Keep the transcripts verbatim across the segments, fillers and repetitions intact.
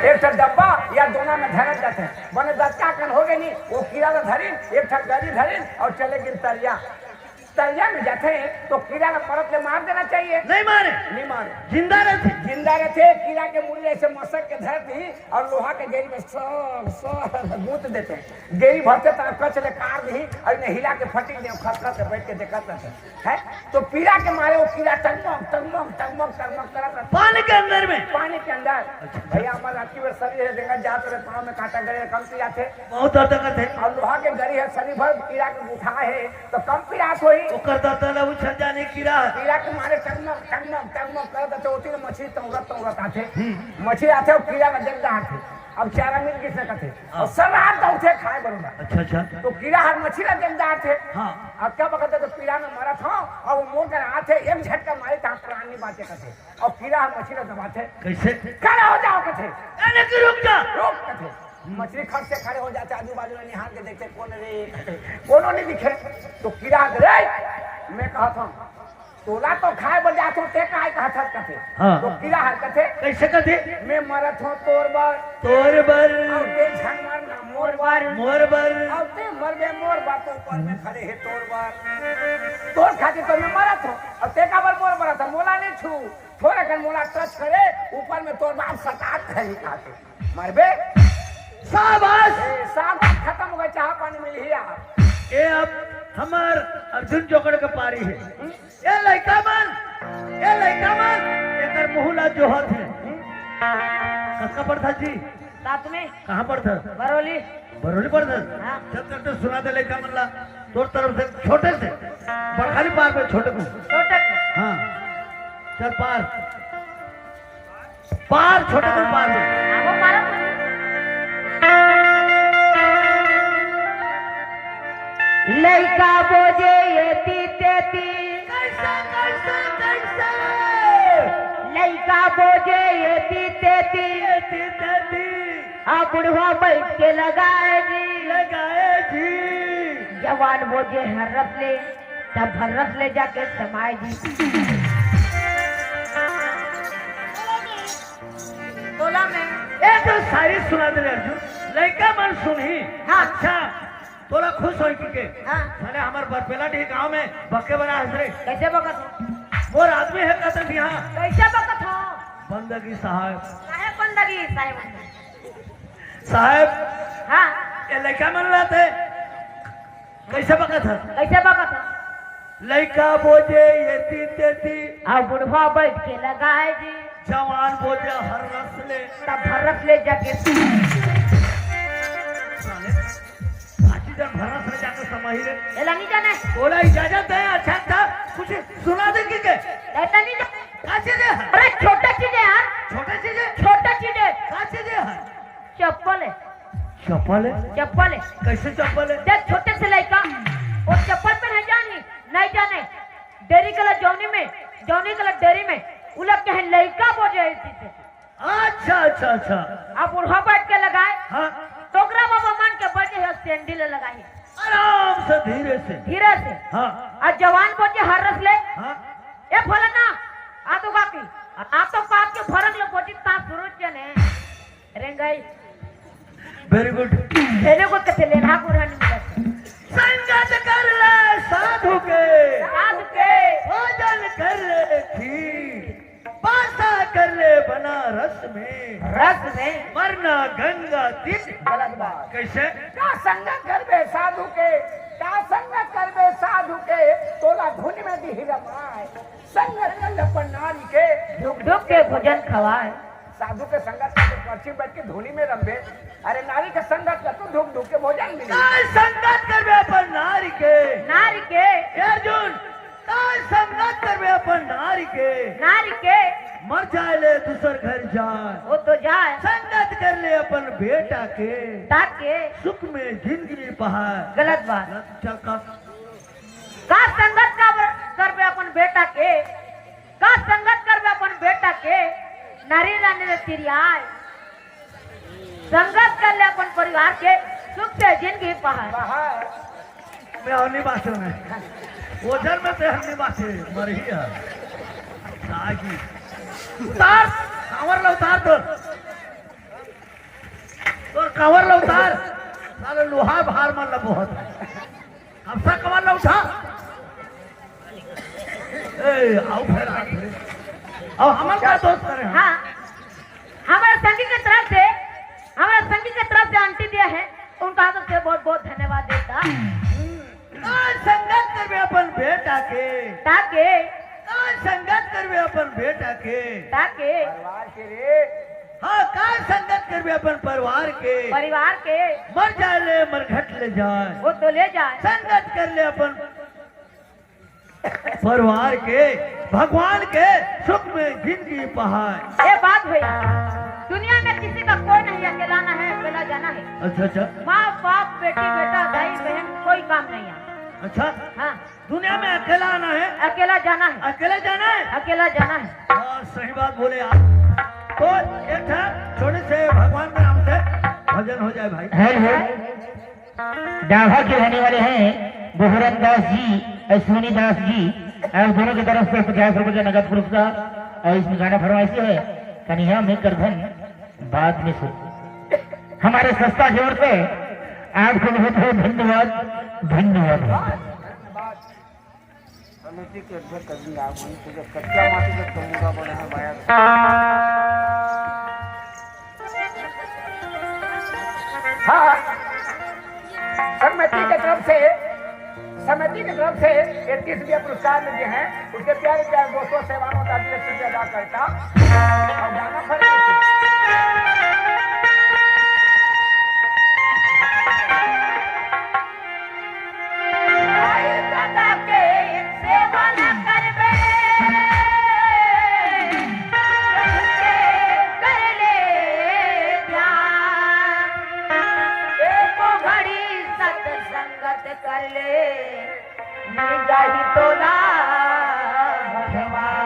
एक ठो डब्बा या दोना में धरत जाथे। बने दतका कन हो गे नी, वो कीरा ला धरिन, एक ठो गरी धरिन अउ चले गिन तरिया। तरिया में जाथे तो कीरा ला परत ले मार देना चाहिए। नहीं मारे। नहीं मारे। जिंदा रहिथे। जिंदा रहिथे, कीरा के मुड़ी ऐसे मसक के धरत ही अउ लोहा के गेरी में सर सर गूंथ देथे। गेरी भरथे त कच ले काट दिही अउ इन्हें हिला के फटिक दे, खसखस के बैठ के देखत रहिथे। है तो पीरा के मारे वो कीरा टगमग टगमग टगमग टगमग करत रहिथे। पानी के अंदर में? पानी के अंदर। अच्छा। भैया, हमर रात के बेर शरीर हे, डेंगा जात रहे, पाँव में कांटा गड़े, कम पिरात हे। बहुत दर्द करत हे। अउ लोहा के गरी हे, शरीर भर कीरा के गुठा हे, तो कम पिरात होही। ओकर दर्द ला उछल जाने कीरा। कीरा के मारे टगमग टगमग टगमग करत रहिथे, ओती ले मछली तौरत तौरत आथे। हम्म। मछली आथे, वो कीरा ला देख डारथे। अब चारा मिल गिस हे कथे। हाँ। अउ सर रात दौड़थे खाए बर ओला। अच्छा, अच्छा। तो कीरा हर मछली ला देख डारथे। हाँ। अब का बखत हे तो पीरा में मरत हों, अउ वो मोर करा आथे, एक झटका मारे त प्राण नहीं बाचे कथे। अउ कीरा हर मछली ला दबाथे। कैसे? खड़े हो जाओ कथे। यानी कि रुक जा। रुक कथे। मछली खट से खड़े हो जाथे, आजू बाजू में निहार के देखथे, कोन रे? कोनो नहीं दिखे। तो कीरा कथे, रे, मैं कहत हों, तोला तो खाए बर जात हों, ते काय कहत हस कथे। हाँ। तो कीरा हर कथे, कैसे कथे? मैं मरत हों तोर बर। तोर बर। अउ ते झन मर ना मोर बर। मोर बर। अउ ते मरबे मोर बर, तो ऊपर में खड़े हे तोर बर। तोर खातिर तो मैं मरत हों, अउ ते काबर मोर बर? त मोला नहीं छू, थोड़ा कन मोला टच करे, ऊपर में तोर बाप सतात है ही कहते। मरबे। शाबाश। ए, शाबाश खत्म हो गे, चाहा पानी मिलही यार। ए, अब हमर अर्जुन जोकड़ के पारी हे। हम्म? ए लइका मन, ए लइका मन, एकर मुंह ला जोहत हे। हम्म? कतका पढ़थस जी? सातवीं। कहाँ पढ़थस? बरौली। बरौली पढ़थस? हाँ। चल, चल, चल, सुना दे लइका मन ला। तोर तरफ से छोटे से। बड़खाली पार पे छोटे को। छोटे को। हाँ। चल पार। पार, छोटे को पार में। हाँ, वो पार में। लइका बोजे एती तेती। कैसे, कैसे, कैसे? लइका बोजे एती तेती। एती तेती। आ बुढ़वा बैठ के लगाए जी। लगाए जी। जवान बोजे हरस ले, तब हरस ले जाके समाए जी। तोला में। एक तो शायरी सुना दे रे अर्जुन, लइका मन सुनही। हाँ। अच्छा, तोला खुश होई कि के? हाँ। साले हमर बरपेला डी गांव में बके बना हंस रे। कैसे बकत हो? मोर आदमी हे कहत जी, हाँ। कैसे बकत हो? बंदगी साहब। काहे बंदगी साहब? साहब। हाँ। ये लइका मन लाते। कैसे बकत हस? कैसे बकत हस? लइका बोजे एती तेती। अउ बुढ़वा बैठ के लगाए जी। जवान बोजे हरस ले। तब हरस ले जाके। साले, काची जन हरस ले जाके समाही रे। एला नहीं जाने। ओला इजाजत दे, अच्छा था, कुछ सुना दे कि के? ऐसा नहीं जाने। काची दे? अरे छोटा चीज है यार। छोटा चीज है? छोटा चीज है। काची दे? चप्पल है। चप्पल है? चप्पल है। कैसे चप्पल है? देख, छोटे से लइका, वो चप्पल पहने जानी, नहीं जाने। डेरी कलर जौनी में, जौनी कलर डेरी में, उ लोग कहे लइका बोजे है इसी से। अच्छा, अच्छा, अच्छा। अब बुढ़वा बैठ के लगाए, हाँ। टोकरा बाबा मान के बैठे है, सैंडल लगाए। आराम से, धीरे से। धीरे से। हाँ। आ जवान बोजे हरस ले। हाँ। ए फलाना, आ तो काकी, आ तो काकी फरक ले बोजी ता सुरुज जने। रेंगई। Very good। तेने को कथे लेना गुरहन मिलत। संगत कर ले साधु के। साधु के। भोजन कर ले खीर। पासा कर ले बनारस में। रस में। मरना गंगा तीर। गलत बात। कैसे? का संगत करबे साधु के, का संगत करबे साधु के, तोला धुन में दिही रमाए। संगत कर ले अपन नारी के, ढुक ढुक के भोजन खवाए। साधु के संगत करके पर्ची बैठ के धुनी में रमबे। अरे नारी के संगत कर तो ढुक ढुक के भोजन मिले। काय संगत करबे अपन नारी के? नारी के। ए अर्जुन, काय संगत करबे अपन नारी के? नारी के। मर जाए ले दूसर घर जाए। वो तो जाए। संगत कर ले अपन बेटा के। ताके। सुख में जिंदगी पहाड़। गलत बात। चल का का संगत का बर-, करबे अपन बेटा के? का संगत करबे अपन बेटा के? नारी रानी रे तिरियाय। संगत कर ले अपन परिवार के, सुख से जिंदगी पहाड़। पहाड़। मैं और नहीं बात सुना। ओजन में तो हम नहीं बात है, मर ही है। सागी। उतार, कांवर ला उतार दो। कांवर ल उतार, साले लोहा भार मन ल बोहत हे। अब सा कांवर ल उठा। ए, आओ फेर, आओ फेर। अब हमन का दोष करे हन? हाँ, हमारे संगी के तरफ से, हमारे संगी के तरफ से आंटी दिया है, उनका तरफ से बहुत बहुत धन्यवाद देता। काय संगत करबे अपन बेटा के? ताके। काय संगत करबे अपन बेटा के? ताके। परिवार के रे। हाँ, काय संगत करबे अपन परिवार के? परिवार के। मर जाय ले, मरघट ले जाय। वो तो ले जाय। संगत कर ले अपन परिवार के, भगवान के सुख में जिंदगी पहाय। ये बात भैया, दुनिया में किसी का कोई नहीं अकेला ना है, अकेला जाना है। अच्छा, अच्छा। माँ, बाप, बेटी, बेटा, दाई, बहन, कोई काम नहीं है। अच्छा। हाँ। दुनिया में अकेला आना है। अकेला जाना है। अकेला जाना है। अकेला जाना है। हाँ, सही बात बोले आप। तो एक ठा छोटे से भगवान के नाम से भजन हो जाए भाई। हेलो। डाभा के रहने वाले हैं बोहरन दास जी, अश्विनी दास जी, आप दोनों की तरफ से पचास रुपए का नगद पुरस्कार और इसमें गाना फरमाइशी है कन्हैया में करधन बाद में सुन। हमारे संस्था की ओर से आपको बहुत बहुत धन्यवाद, धन्यवाद। समिति के अध्यक्ष अरविंद राघवन, तुझे कच्चा माटी के तंबूरा बने हैं भाई। हाँ, समिति के तरफ से, समिति के तरफ से ये तीस रुपया पुरस्कार मिले हैं। उसके प्यारे प्यारे दोस्तों, सेवानों का भी शुक्रिया अदा करता। और गाना फरमाइए। आई दादा के सेवा न करबे, प्रभु के कर ले ध्यान। एको घड़ी सत्संगत कर ले, मिल जाही तोला भगवान।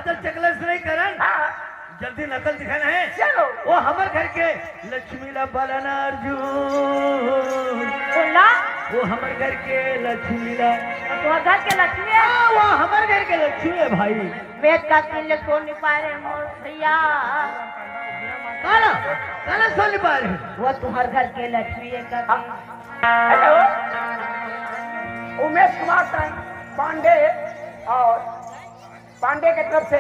चल, चकलेश नहीं करन। हाँ। जल्दी नकल दिखाना है। चलो। वो हमर घर के लक्ष्मी ला बलाना अर्जुन। बोला। वो हमर घर के लक्ष्मी ला। वो तुहर घर के लक्ष्मी है? हाँ, वो हमर घर के लक्ष्मी है भाई। मैं का तीन ले सोन नहीं पाए रहे मोर भैया। काला, काला सोन नहीं पाए रहे। वो तुहर घर के लक्ष्मी है का? हाँ। हेलो, उमेश कुमार पांडे और पांडे के तरफ से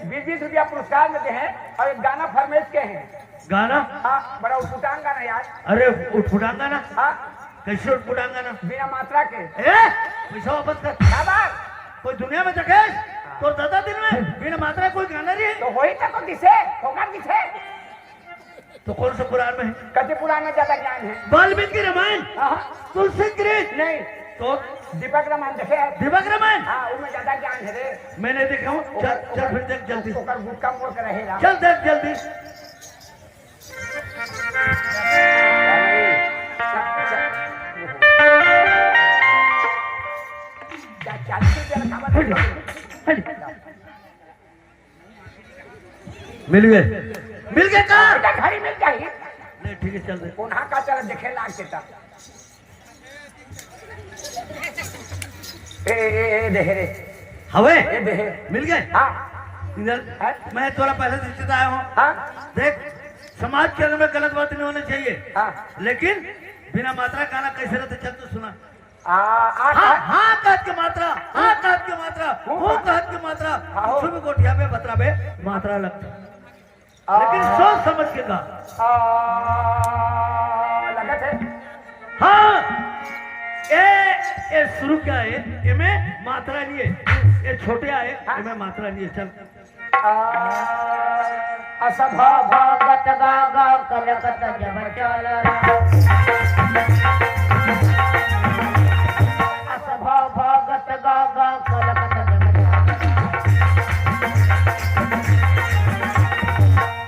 बीस बीस रुपया पुरस्कार में दे हैं और एक गाना फरमाइश के हैं। गाना? हाँ, बड़ा उटपुटांग गाना यार। अरे, उटपुटांग गाना? हाँ। कैसे उटपुटांग गाना? बिना मात्रा के। ए, पैसा वापस कर। क्या बात? कोई दुनिया में देखे? तोर दादा दिन में बिना मात्रा कोई गाना नहीं है? तो वही तो, तो किसे? फोकट किसे? तो कौन सा पुराण में है? कति पुराण में ज्यादा ज्ञान है? वाल्मीकि रामायण? हाँ। तुलसी कृत? नहीं। तो? दीपक रामायण देखे है? दीपक रामायण? हाँ, उनमें ज्यादा ज्ञान है रे। मैं नहीं देखा हूँ। चल, ओकर, चल फिर देख जल्दी। ओकर गुटका मोड़ के रहेगा। चल देख जल्दी। चल, चल, चल, चल, चल। मिल गए, मिल गए का? बेटा, घड़ी मिल जाही। नहीं, ठीक है, चल दे। कोन्हा का चल देखे लाग के तब। ए, ए, ए, देहे रे। हवे? ए, देहे। मिल गए? हाँ। इधर हैं? मैं थोड़ा पहले से चेता आया हूँ। हाँ। देख, समाज के अंदर में गलत बात नहीं होनी चाहिए। हाँ। लेकिन बिना मात्रा गाना कैसे रहता, चल तो सुना। आ, आ, हाँ, आ। हाँ कहत के मात्रा, हाँ कहत के मात्रा, हूँ हूँ कहत के मात्रा, हाँ, हो। कुछ भी गोठिया में बतरा बे, मात्रा लगता। आ। लेकिन सोच समझ के गा। आ, लगत है। हाँ, ए, ए शुरू क्या है? एमे मात्रा नहीं है। ए छोटे आए, हाँ। एमे मात्रा नहीं है। चल। आ, असभा भागत गा गा कलकत जब चल। असभा भागत गा गा कलकत जब चल।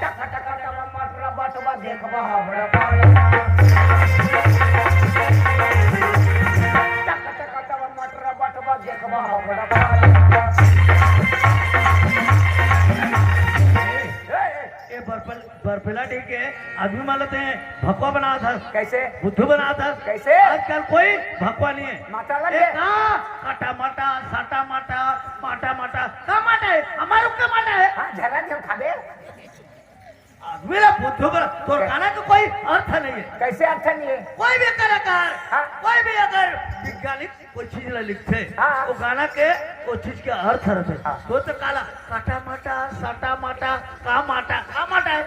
टक टक टक मटर बटवा देखबा हमरा पाल। टक टक टक मटर बटवा देखबा हमरा पाल। ए, ए, ए, बरपेला, बरपेला ठीक है, आदमी मालत है, भकवा बनात हस। कैसे? बुद्धू बनात हस। कैसे? आजकल कोई भकवा नहीं है। माता लग ए, गए। का? काटा माटा, साटा माटा, माटा माटा, का माटा है? हमार का माटा है? हाँ, झगड़ा नहीं उठा दे। आदमी ला बुद्धू बना, तोर गाना के कोई अर्थ नहीं है। कैसे अर्थ नहीं है? कोई भी कलाकार, हाँ। कोई भी अगर वैज्ञानिक कोई चीज ला लिखथे, हाँ। वो गाना के वो चीज के अर्थ रहथे। हाँ। तो, तो काला, काटा माटा, साटा माटा, का माटा, का माटा है?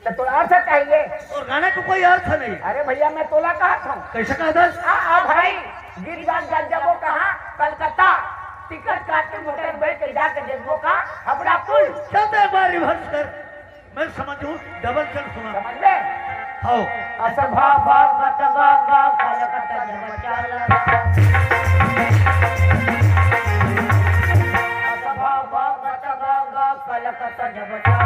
तो तोला अर्थ चाहिए। तोर गाना के कोई अर्थ नहीं है। अरे भैया, मैं तोला कहत हूँ। कैसे कहत हस? आ, आ भाई, गीत गात गात जबो कहाँ? कलकत्ता। टिकट काट के मोटर बैठ के जाके देखबो का? हावड़ा पुल। चल तो एक बार reverse कर। मैं समझ हूँ, double चल सुना। समझ में? हो। असभा भागत गा गा कलकत जब चल। असभा भागत गा गा कलकत जब चल।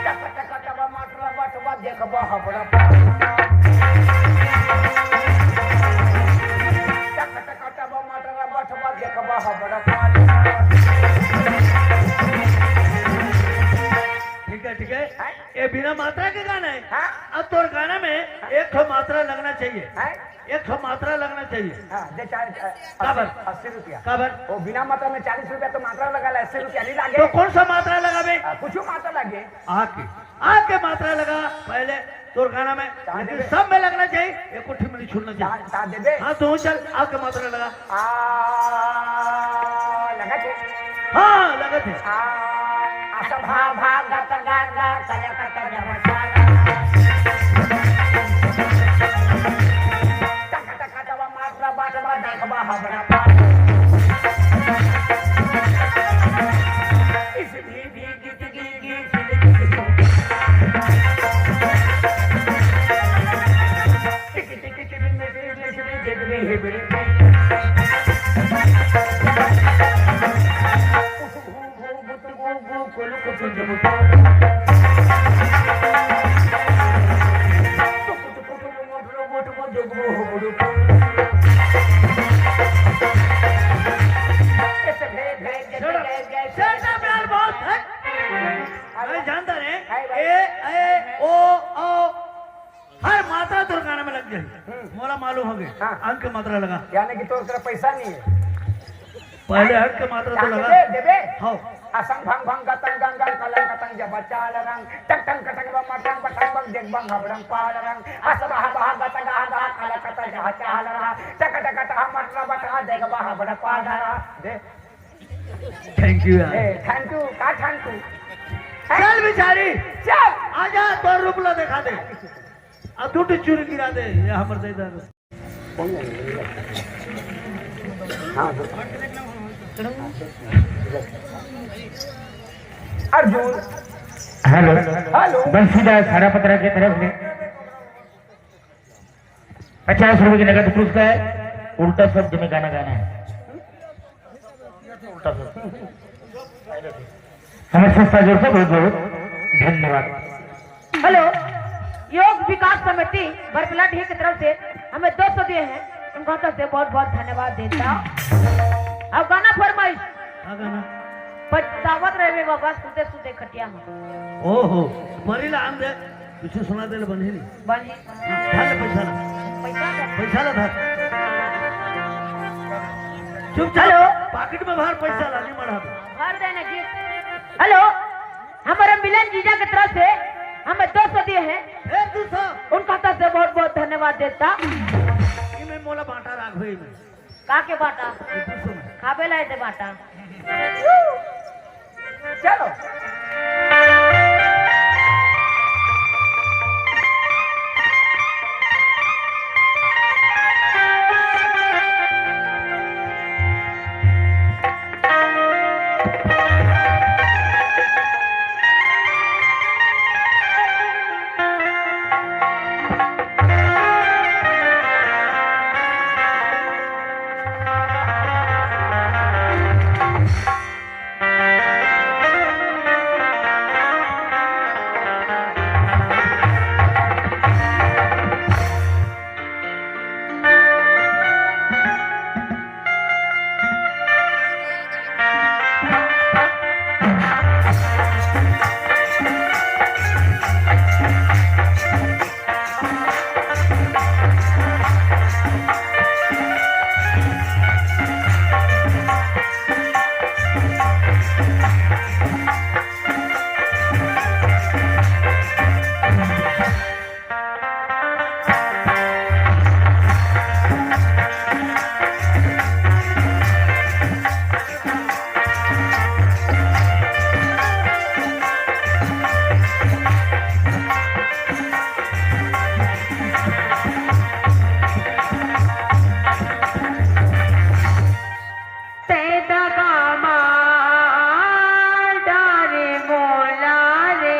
टक टक टक मटर बटवा देखबा हमरा पाल। टक टक टक मटर बटवा देखबा हमरा पाल। ठीक है, ठीक है। हैं? ये बिना मात्रा के गाना है। हाँ। अब तोर गाना में एक ठो मात्रा लगना चाहिए। हैं? एक ठो मात्रा लगना चाहिए। हाँ, दे चार, अ, काबर? अस्सी, अस्सी रुपया। काबर? वो बिना मात्रा में चालीस रुपया तो मात्रा लगा ले, अस्सी रुपया नहीं लागे। तो कौन सा मात्रा लगाबे? आ, कुछ मात्रा लागे। आ के, आ के मात्रा लगा पहले तोर गाना में, कहाँ लेकिन देबे? सब में लगना चाहिए, एक कोठी में नहीं छूटना चाहिए। कहाँ, कहाँ देबे? हाँ, तो चल, आ के मात्रा लगा। आ, लगत है? हाँ, लगत है। आ, असभा भागत गा गा कलकत जब चल। टक टक टक मात्रा बटवा देखबा हमरा पाल। इस भी भी गीत गी गी गी गी। टिक टिक टिक टिक टिक टिक टिक टिक। अंक के मात्रा लगा। यानी कि तोर करा पैसा नहीं है। पहले अंक के मात्रा तो लगा। दे, देबे? हाँ। असंग भंग भंग गतंग गंग गंग कलंग कतंग जब चाल रंग टंग टंग कटंग बम मटंग बटंग बम जग बंग हबड़ंग पाल रंग अस बहा बहा गतंग गहा गहा कल कत जहा चाल रहा टक टक टहा मटरा बटहा देख बहा बड़ पाल रहा। दे। Thank you यार। ए, thank you, का thank you? चल बिचारी, चल। आजा, तोर रूप ला देखा दे। अब दू ठो चूरी गिरा दे, ये हमर दे दे। हाँ, हाँ। अर्जुन। हेलो। हेलो। बंसीदास हरा पत्रा के तरफ से पचास रुपए की नगद पुरस्कार। उल्टा शब्द में गाना गाना है। उल्टा शब्द। हमें सस्ता जोर से बहुत बहुत धन्यवाद। हेलो, योग विकास समिति बरपला ढेर की तरफ से हमें दो सौ दिए हैं, उनका तरफ से बहुत बहुत धन्यवाद देता। अब गाना फरमाइश। का गाना? पछतावत रहे बाबा, सुते सुते खटिया में। ओहो, मरी ला आन दे, कुछ सुना दे ले बनी नहीं। बनी। धर ले पैसा ला। पैसा का? पैसा ला धर। चुपचाप हेलो। पाकिट में भर पैसा ला, नहीं मढ़ा दे। भर देना जी। हेलो, हमारे मिलन जीजा की तरफ से हमें दो सौ दिए हैं। ए, दो सौ। उनका तरफ से बहुत बहुत धन्यवाद देता। इमे मोला बांटा राख होई में। का के बांटा? ये दो सौ में। खाबे लाए दे बांटा। चलो। तै दगा मार डारे मोला रे।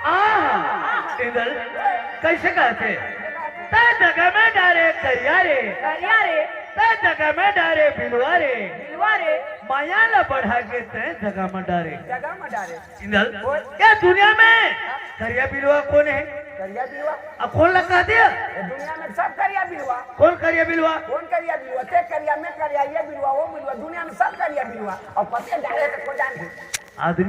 आहा, इंदल, कैसे कहते? तैं जगह में डारे करिया रे। करिया रे। तैं जगह में डारे बिलवा रे। बिलवा रे। माया ला बढ़ा के तैं जगह में डारे। जगह में डारे। इंदल, बोल। ये दुनिया में करिया बिलवा कौन है? करिया बिलवा। अब कौन लगा दिया? ये दुनिया में सब करिया बिलवा। कौन करिया बिलवा? कौन करिया बिलवा? ते करिया, मैं करिया, ये बिलवा, वो बिलवा, दुनिया में सब करिया बिलवा। और पते डारे तो को जान दे। आदमी